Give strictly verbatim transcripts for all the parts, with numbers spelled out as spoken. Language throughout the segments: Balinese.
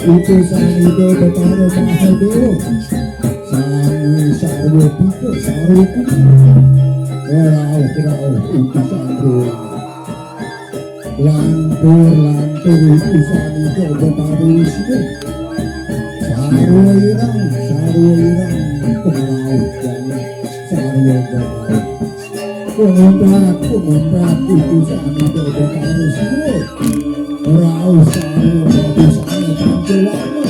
Utusan Ida Betara Mahadewa. Sami sarwa pika sarwa pika. Rauh-rauh utusan doa. Lantur-lantur utusan Ida Betara Wisnu. Sarwa ireng, sarwa ireng. Rauh banget sarwa banget. Kumumprak, kumumprak, utusan Ida Betara Wisnu. Rauh sarwa, rauh sarwa, pancawarna.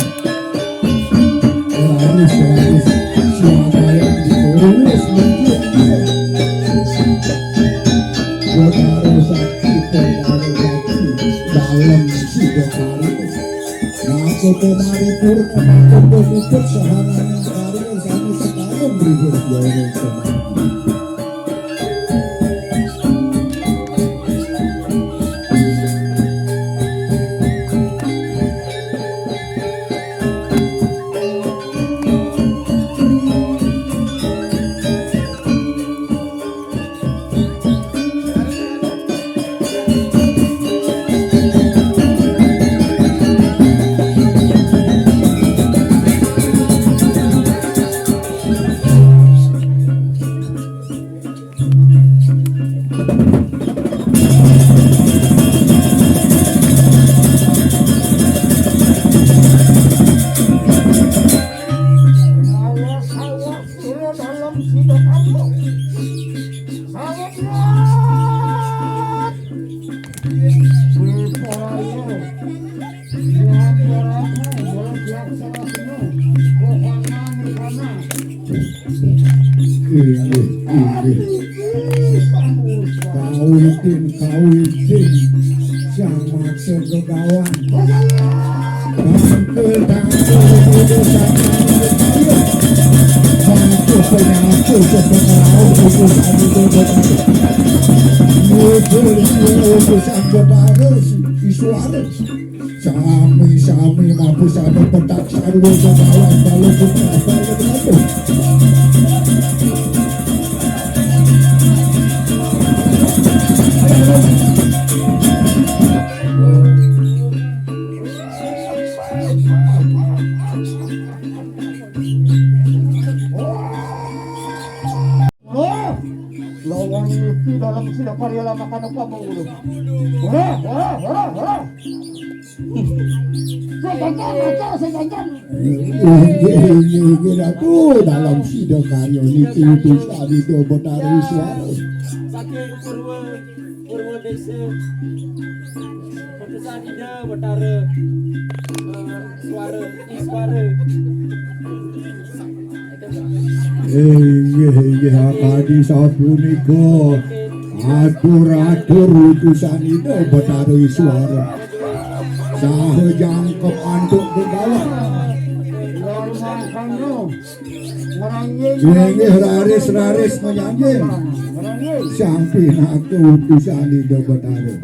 Raris, raris, swagayang diurus, mungkin. Betara Sakti, Betara Sakti, dalem sida karya. Napa pamaripurna, napa pamuput sahananing karya sami sekalem ribut ya ring semadi. Awas, awas, ira dalam sida kamu. Sawet liwat. Wih, pola iya. Liwat, liwat, liwat, liwat, sama sini. Kokana, mukana. Inggih, inggih. Kawitin, kawitin. Sang Matur Begawan. Tangkil, tangkil, tangkil, tangkil. Tangkil, penyangkil, sepengerau, utusan itu, utusan. Muncul, utusan Betara, Iswara. Sami-sami mabusana petak sarwa sekawan dalam putra. Oh, lawan iki dalam sida karya lamakan apa mau ngono? Ora, ora, ora, ora. Sing jangan, aja sing jangan. Inggih, inggih, inggih, Ratu, dalam sida karya niki utusan Ida Betara Iswara. Saking Purwa, Purwa Desa. Utusan Ida Betara, eh, Suara, Iswara. Inggih, inggih, akadi sapunika. Atur-atur utusan Ida Betara Iswara. Saha jangkep antuk begawan. Inggih, raris-raris manyanjing. Sang pinaka utusan Ida Betara.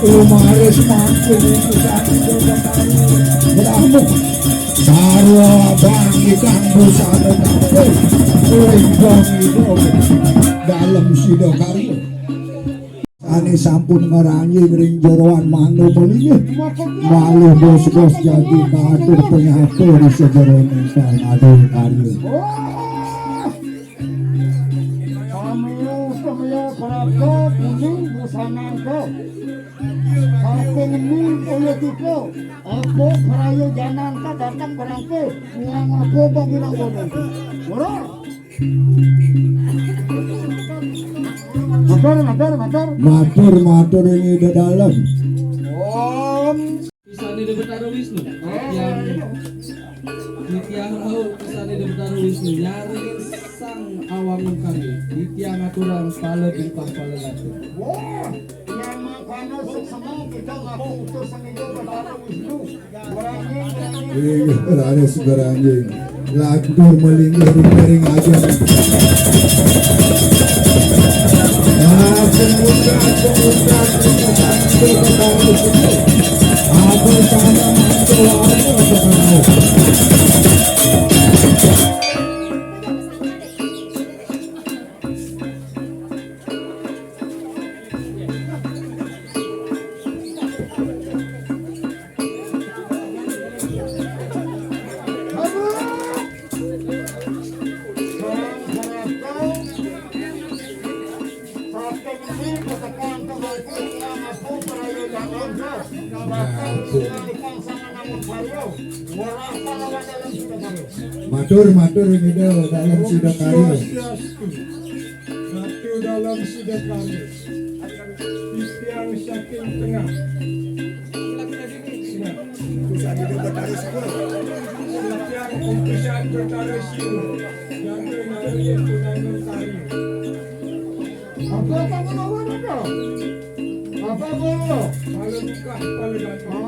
Umaris mangku utusan Ida Betara. Ramuh. Sarwa bang ikang busana kabeh. Ring bang ida dalem sida karya. Ane sampun ngranjing ring jeroan mangga malinggih. Malih bos-bos jagi katur penyapa di sejeroning pangadu karya. Samiya samiya prapta kuning busanangka. Saking ning kaya tika, apa praya janangka dateng berangke, nyang apa bagi nang bono. Ora? Matur, matur, matur. Matur, matur ing Ida Dalem. Om. Pisan Ida Betara Wisnu. Titiang, titiang rauh pisan Ida Betara Wisnu. Nyaring sang awangun kami. Titiang aturang pala bimpah pala lantur. Wah, yang mangkana suksema kita ngaku utusan Ida Betara Wisnu. Berani, berani. Inggih, raris beranjing. Lantur malinggih ring ajeng. Nah, pemuda, pemuda, pemuda, pemuda, pemuda. Apa sana, apa, apa, apa. Matur, matur, Ida Dalem Sidakarya. Ratu Dalem Sidakarya. Titiang saking tengah. Nah. Titiang utusan Betara Siwa. Jaga nalika tunangan karya. Apa, apa, apa, apa, apa? Apa, apa? Kepala bukah, kepala datuk. Ah.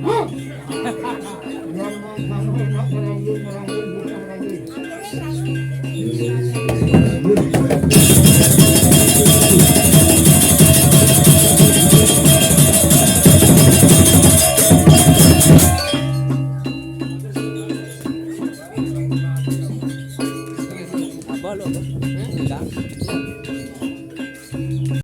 Hah? Yang mau, mau, mau, mau, mau, mau, mau, mau, mau. Apa lo? Enggak.